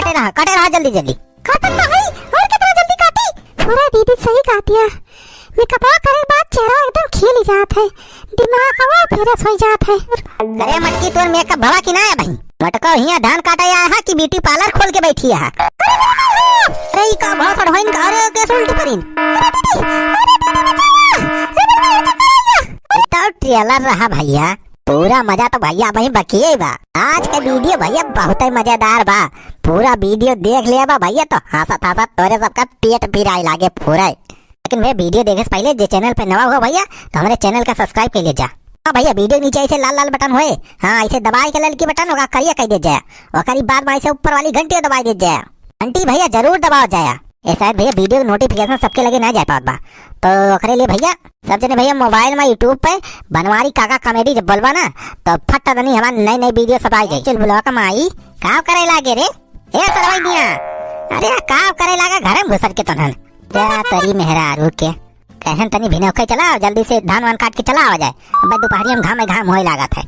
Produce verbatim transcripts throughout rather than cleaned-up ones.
कटे रहा, कटे रहा, जल्दी, जल्दी। काटत तो है, और कितना जल्दी काटी? पूरा दीदी सही कहतिया। मेकअपवा करे के बाद चेहरा एकदम खिल जात है, दिमागवा fresh हो जात है। अरे मटकी, तोर मेकअप भवा कि ना है भाई? मटको हियाँ धान काटे आया है कि beauty parlour खोल के बैठी है? अरे ई का भाषण होइन का? अरे केस उल्टी परिन। अरे दीदी, अरे दीदी बचावा। अरे दीदी बचावा। ई तो trailer रहा भैया, पूरा मजा तो भैया अबहीं बकिए बा। आज का video भैया बहुते मजेदार बा। पूरा video देख लिया बा भैया तो हंसत हंसत तोरे सबका पेट पिराए लागे पूरा। लेकिन भैया video देखे से पहले जे channel पे नवा हुआ भैया तो हमरे channel का subscribe कर ले जा। हाँ भैया, video नीचे ऐसे लाल लाल button होए, हाँ ऐसे दबाए के ललकी button होगा करिया कर दे जाए, ओकरी बाद में ऐसे ऊपर वाली घंटी दबाए दे जाए। घंटी भैया जरूर दबाओ जाए। ए शायद भैया video notification सबके लगे ना जा पावत बा, तो ओकरे लिए भैया सब जने भैया mobile में YouTube पे बनवारी काका comedy जब बोलबा ना तो फट दनी हमार नई नई video सब आ जाए। चल बुलावा का माई, का करे लागे रे? ए सरवाई दिया, अरे का करे लागा घर में घुसर के तोहन? जा तोरी मेहरारू के, कहन तनी भिनौखे चला, जल्दी से धान वान काट के चला आ जाए। अब दुपहरिया में घाम में घाम होए लागत है।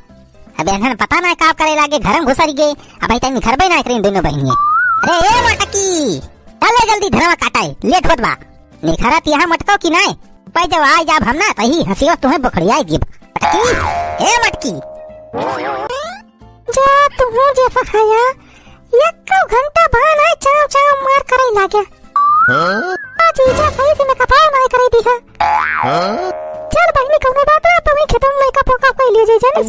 अब एहन पता ना का करे लागे, घर में घुसर गए। अब तनी निखरबे ना करीन दोनों बहिनिये। अरे ए मटकी, चल ले जल्दी धनवा काटाए, late होत बा। निखरत यहाँ मटको कि नाय? पै जब आ जाब हम ना, तही हंसियो तुम्हें बखड़ियाई दीब। मटकी, ए मटकी। जा तुहूँ जैसा खाया, एको घंटा बा नाय चाव चाव मार करे लागे। हाँ? आ जीजा सही से मेकअप नाय करे दी है। हाँ? चल बहिनी, कौनो बात ना, तुम्हें खेतों में मेकअप वेकअप कर लिए जाए, जानिस?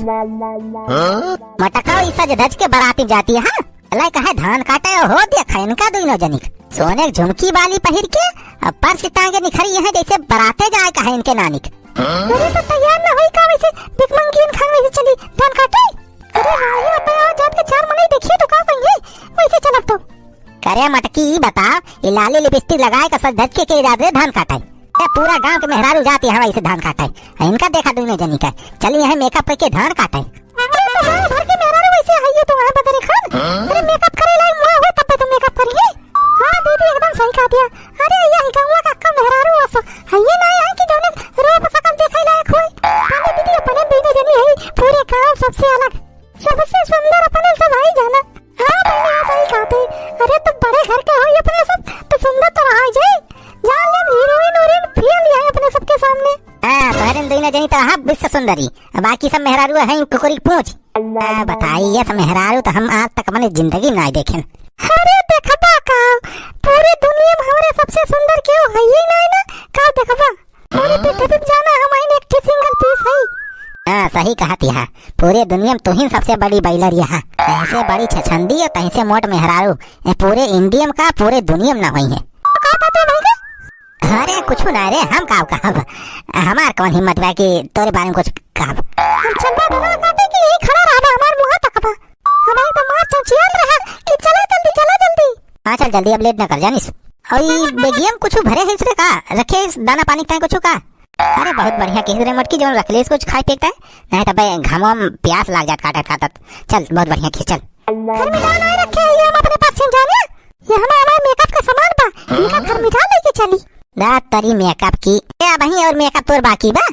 हाँ? मटकाओ, ई सज धज के बराती जाती है, हाँ? लै कहे धान काटे हो, देखा इनका दुइनो जनिक। सोने के झुमकी बाली पहिर के, अब पर्स टांगे निखरी है, जैसे बराते जाए कहे इनके नानिक। अरे तो तैयार ना होई का वैसे, भिखमंगियन खान वैसे चली धान काटे? अरे हाँ, ये बताओ, जब के चार मनई देखिए तो का कहिए, वैसे चलब तो। करे मटकी, ई बता, ई लाली लिपस्टिक लगाए का सज धज के, के जात रे धान काटे? ए, पूरा गांव के मेहरारू जाती है वैसे धान काटे। आ इनका देखा दुइनो जनी का, चली यहाँ मेकअप करके धान काटे। अरे तो गांव भर के मेहरारू वैसे है ये तो वहाँ बदरे खान। अरे मेकअप करे लायक मुआ हुआ तब तो मेकअप करिए। हाँ दीदी एकदम सही कहा दिया। अरे यही गाँव का अक्का मेहरारू ऐसा है ये ना है कि जौने रूप शकल देखे लायक होए। अरे दीदी अपने दुइनो जनी है पूरे गांव सबसे अलग, सबसे सुंदर अपने सब है जाना। हाँ बहनी, हाँ, सही कहते। अरे, तुम बड़े घर के हो, ये अपने सब तो सुंदर तो रहा जाए। जान ले, हीरोइन वीरोइन फेल है अपने सबके सामने। हाँ, तोहरे दुइनो जनी तो रहा विश्व सुंदरी, बाकी सब मेहरारू हैं कुकुरी पूछ। आ, बताई, ये सब मेहरारू तो हम आज तक अपने जिंदगी में नाय देखेन। अरे, देखबा का, पूरी दुनिया में हमरे सबसे सुंदर केहू है ही नाय ना, का देखबा? पूरी पृथ्वी में जाना हम आइन एक ठे single piece है। हाँ, सही कहत यहाँ। पूरे दुनिया में तुहिन सबसे बड़ी बैलर यहाँ। तैसे बड़ी छछंदी और तैसे मोट मेहरारू। ये पूरे इंडिया में का, पूरे दुनिया में ना होई है। का कहते हो भाई का? अरे, कुछ ना रे, हम का कहब? हमार कौन हिम्मत बा कि तोरे बारे में कुछ कहब? हम चलबा धनवा काटे कि यही खड़ा रहबा, हमार मुँह तकबा? हमार तो मार चौचियाल रहा कि चला जल्दी, चला जल्दी। हाँ, चल जल्दी, अब late ना कर जानिस। और ई बेगिया में कुछ भरे है इसरे का? रखे इस दाना पानी ताई कुछ का? अरे बहुत बढ़िया किहिस रे मोटकी, जौन रख ले इसको कुछ खाए पिए के ताई, नहीं तब घामवा में प्यास लाग जात काटत काटत। चल बहुत बढ़िया किहिस, चल। घर में दाना रखे है, ये हम अपने पास से जाने, ये हमारा, हमारा मेकअप का सामान बा, इनका घर में डाल लेके चली। दा तरी मेकअप की, ए अबहीं और मेकअप तोर बाकी बा?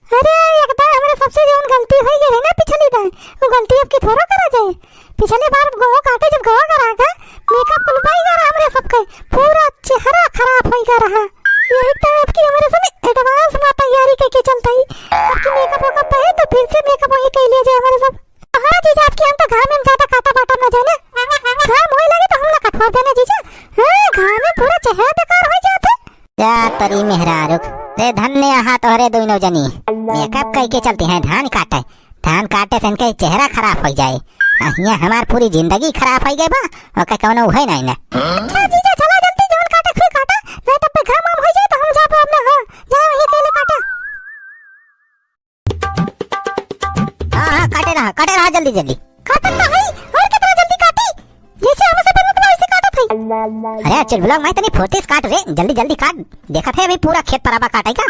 अरे एकदम हमरे सबसे जौन गलती होई गई है ना पिछली बार, वो गलती अब की थोड़ा करा जाए। पिछले बार गोवा काटे जब गोवा का रहा, मेकअप कुल पाई गा रहा हमरे सबके, पूरा चेहरा खराब होई गा रहा। यही तो अब की हमरे सब advance में तैयारी करके चलता ही। अब की मेकअप वेकअप है तो फिर से मेकअप वही कर लिया जाए हमरे सब। हाँ जीजा, अब की हम तो घाम में ज्यादा काटा बाटा ना जाए ना। घाम होए लगे तो हम ना कटवा देना जीजा। हाँ, घाम में पूरा चेहरा बेकार हो जाता है। जा तरी मेहरारू, रे धन्य आहा तोहरे दुइनो जनी। मेकअप कई के चलती हैं धान काटे। धान काटे से इनके चेहरा खराब हो जाए। आ हियां हमार पूरी जिंदगी खराब हो गई बा, ओके कौनो उहे नहीं ना। अच्छा जीजा, चला जल्दी, जौन काटे खुद काटा, नहीं तब पे घाम वाम हो जाए तो हम जाबो अपना। हाँ, जा वहीं अकेले काटा। हाँ, हाँ, काटे रहा, काटे रहा जल्दी, जल्दी। काटत तो है, और कितना जल्दी काटी? जैसे हमसे बनत बा, वैसे काटत है। अरे, चिलबुला माई, तनी फुर्ती से काट रे, जल्दी, जल्दी काट। देखत है, अभी पूरा खेत पराबा काटे का।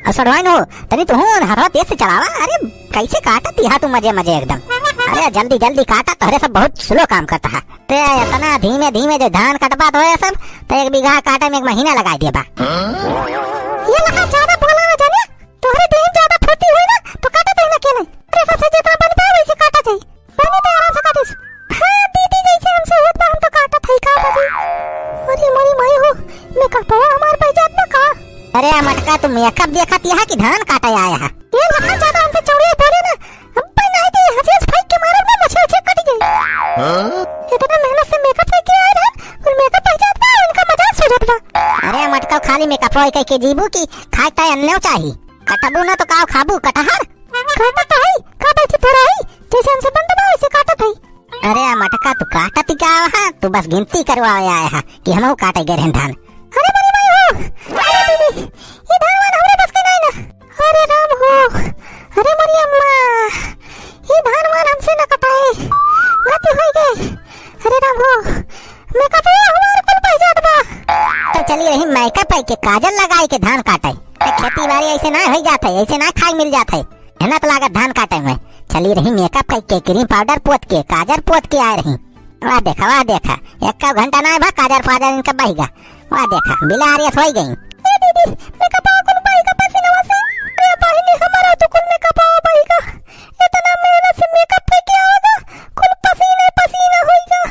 और सड़वाइन हो, तनी तू हूँ हथवा तेज से चलावा। अरे, कैसे काटत दिहा तू मजे, मजे एकदम। अरे, जल्दी, जल्दी काटा, तोहरे सब बहुत slow काम करता है। ते इतना धीमे, धीमे जो धान कटबा तो है सब, तो एक बीघा काटे में एक महीना लगाई देबा। ये लगा ज्यादा बोला ना जाने। तोहरे देह में ज्यादा फुर्ती होई ना, तो काटत रही ना अकेले। अरे सबसे जितना बन पाए वैसे काटा जाई। बनी तो आराम से काटिस। हाँ, दीदी जैसे हमसे होत बा, हम तो काटत हई, का बा? अरे मटका, तू मेकअप देखत हया कि धान काटे आया है? ये बहुत ज्यादा हमसे चौड़िया बोले ना, अब पे नहीं दी, हंसी हंस फेंक के मारब ना, मछली उछली कट जाई। हाँ? इतना मेहनत से मेकअप करके आए रहे, कुल मेकअप रह जात बा, उनका मजाक सूझत बा। अरे मटका, खाली मेकअप होई कह के जीबू कि खाए ताए अन्नो चाही? कटबू ना तो का खाबू, कटहर? काटत हई, का बैठी थोड़ा हई, जैसे हमसे बनत बा वैसे काटत हई। अरे मटका, तू काटत का हा? तू बस गिनती करवावे आया हा कि हमहू काटे गए रहन धान। अरे मोरी माई हो, अरे दीदी, ये धान वान हमरे बस के नहीं ना। अरे राम हो, अरे मोरी अम्मा, ये धान वान हमसे न कटाए, गति होई गए। अरे राम हो, मेकअप हमार कुल बह जात बा। तो चली रही मेकअप है के काजल लगाई के धान काटे। ए, खेती बाड़ी ऐसे ना होई जात है, ऐसे ना खाए मिल जात है। मेहनत लागत धान काटे में। चली रही मेकअप कई के, क्रीम पाउडर पोत के, काजर पोत के आए रही। वाह देखा, वाह देखा, एक घंटा ना भा काजर पाजर इनका बहिगा। वाह देखा, बिलारियस होई गई। ए दीदी, मेकअप कुल बहिगा पसीनवा से। अरे बहिनी, हमारा तो कुल मेकअप बहिगा। इतना मेहनत से मेकअप करके आवेगा, कुल पसीने पसीना होइगा।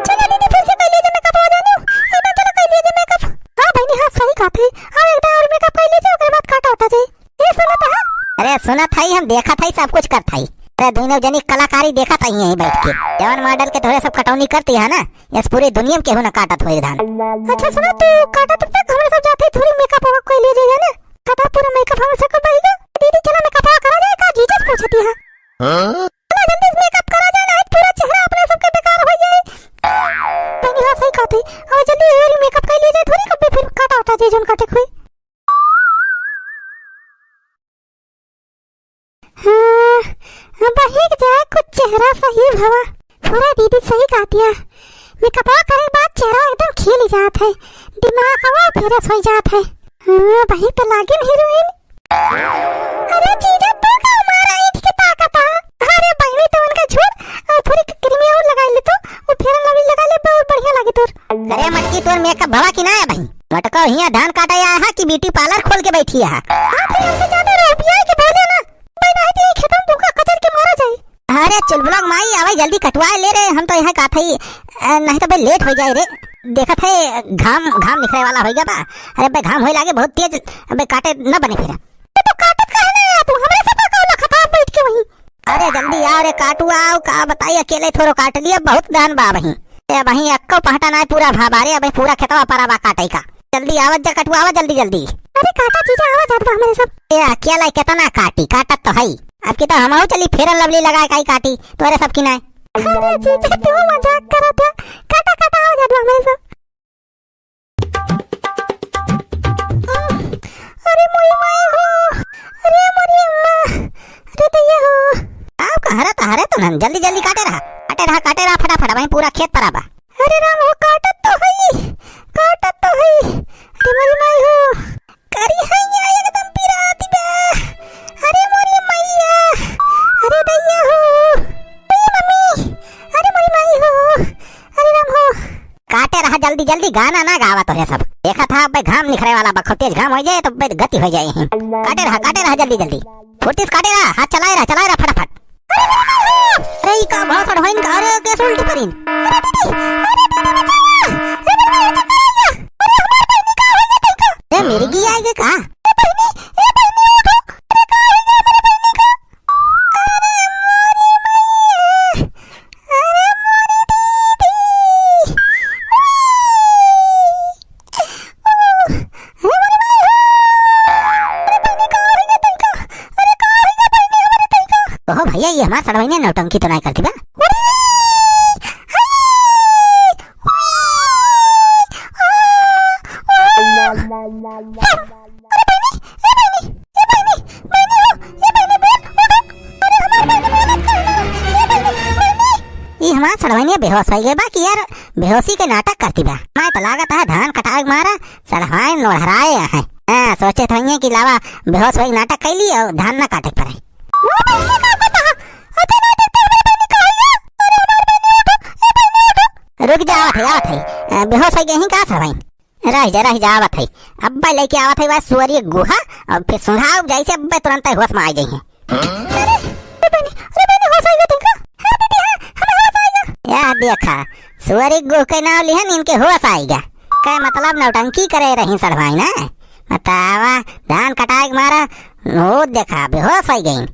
चला दीदी, फिर से कर लीजिए मेकअप हो जाने। इतना चला कर लीजिए मेकअप। हाँ बहिनी, हाँ सही कहत है। हाँ, एक बार और मेकअप कर लीजिए, ओकरे बाद काटा उठा जाए। ए, सुनत हा? अरे सुनत हई, हम देखत हई, सब कुछ करत हई। अरे दुइनो जनी कलाकारी देखत हई यहीं बैठ के। जवन मॉडल के तोहरे सब कटौनी करती है ना, यस पूरी दुनिया में केहू ना काटत होई धान। अच्छा सुना, तू काटत तब तक हमरे सब जाते थोड़ी मेकअप ओकअप कर लिए जाए ना। कथा पूरा मेकअप हमरे सब के बहिगा। दीदी चला मेकअप करा जाए, का जीजा से पूछती है। हाँ? चला जल्दी से मेकअप करा जाए, नहीं पूरा चेहरा अपने सबके बेकार हो जाए। तनी हाँ सही कहते, अब जल्दी ये मेकअप कर लिए जाए, थोड़ी कभी फिर काटा उठा जाए जोन काटे कोई। हाँ, अब बहिक जाए कुछ चेहरा सही भवा। पूरा दीदी सही कहतिया। मेकअपवा करे के बाद चेहरा एकदम खिल जात है, दिमागवा फ्रेश हो जात है। हाँ, बहिक तो लागिन हीरोइन। अरे जीजा, तू का हमारा ईंट के ताकत है? अरे बहिनी, तो उनका छोड़, और थोड़ी क्रीम और लगा ले तो, वो Fair and Lovely लगा ले, बहुत बढ़िया लागे तोर। अरे मटकी, तोर मेकअप भवा कि ना है भाई? मटको हियाँ धान काटे आया है कि ब्यूटी पार्लर खोल के बैठी है? आप ही हमसे ज्यादा रुपया के बोले ना। भाई नहीं तो ये खेतन तुमका कचर के मारा जाए। अरे चुलबुला माई, आवे जल्दी कटवाए ले रे, हम तो यहाँ काथई, अ, नहीं तो भाई लेट हो जाए रे। देखत है घाम, घाम निकले वाला होइगा बा। अरे बे घाम होए लागे बहुत तेज, अबे काटे न बने फिर। तो काटत काहे ना है तू? हमरे सब का कौन खता बैठ के वहीं? अरे जल्दी आओ रे काटू आओ, का बताई अकेले थोड़ो काट लिया, बहुत धान बा वहीं। ए वहीं अक्को पहटा ना है पूरा भा बारे, अबे पूरा खेतवा परा बा काटे का। जल्दी आवत जा कटुआवा, जल्दी, जल्दी। अरे काटा जीजा, आवा जात बा हमरे सब। ए, अकेला केतना काटी, काटत तो हई। अब की तो हमहू चली Fair and Lovely लगाए काई काटी, तोरे सब की नाय। अरे जीजा, तू मजाक करत है। काटा, काटा, आवा जात बा हमरे सब। अरे मोरी माई हो, अरे मोरी अम्मा, अरे दैया हो। आप कहाँ रहता, हरे तो नन, जल्दी, जल्दी काटे रहा, काटे रहा, काटे रहा, फटाफट, वहीं पूरा खेत परा बा। अरे राम हो, काटत तो हई, काटत तो हई। अरे मोरी माई हो, करी हैया एकदम पिरात बा। अरे मोरी मैया, अरे दैया हो, ए मम्मी, अरे मोरी माई हो, अरे राम हो। काटे रहा जल्दी जल्दी, गाना ना गावा तोरे सब। देखा था अबे घाम निकरे वाला बा, खूब तेज घाम हो जाए तो अबे गति हो जाए। काटे रहा, काटे रहा जल्दी जल्दी। फुर्ती से काटे रहा, हाथ चलाए रहा, चलाए रहा फटाफट। अरे, अरे, ई का भाषण होइन का? अरे, कैसे उल्टी परिन? अरे दीदी, अरे दीदी, बचावा। अरे, अरे, अरे, अरे, अरे, हमार बहिनी का हो गया तैका? ए, मेरी की आएगी का? ए बहिनी, ए बहिनी, उठो। अरे, का हो गया हमारे बहिनी का? अरे, मोरी मैया। अरे, मोरी दीदी। ओहो भैया, ये हमार सड़वइनिया नौटंकी तो नाय करती बा। ई हमार सड़वइनिया बेहोश होइ गए बा कि यार, बेहोशी के नाटक करती बा। मैं तो लागत है धान कटावे के मारा सड़वाइन लोढ़राए हैं। हाँ, सोचे तो हइये कि लावा बेहोश होई नाटक कैली और धान ना काटे के पड़े। रुक जा, आवत है, आवत है। अ, बेहोश होइ गए ही का सड़वाइन? रह जा, रह जा, आवत है। अब्बे लेके आवत है वह सुअरी गुहा और फिर सुंघाओ जैसे अब्बे तुरंत होश में आ जाइए। अरे, अरे बहनी, अरे बहनी, होश आइगा तुमका? हाँ दीदी, हाँ, हमें होश आइगा। या देखा, सुअरी गुह के नाव लिहन, इनके होश आइगा। कै मतलब नौटंकी करे रही सड़वाई ना? बतावा, धान कटाए के मारा, वो देखा, बेहोश होइ गई।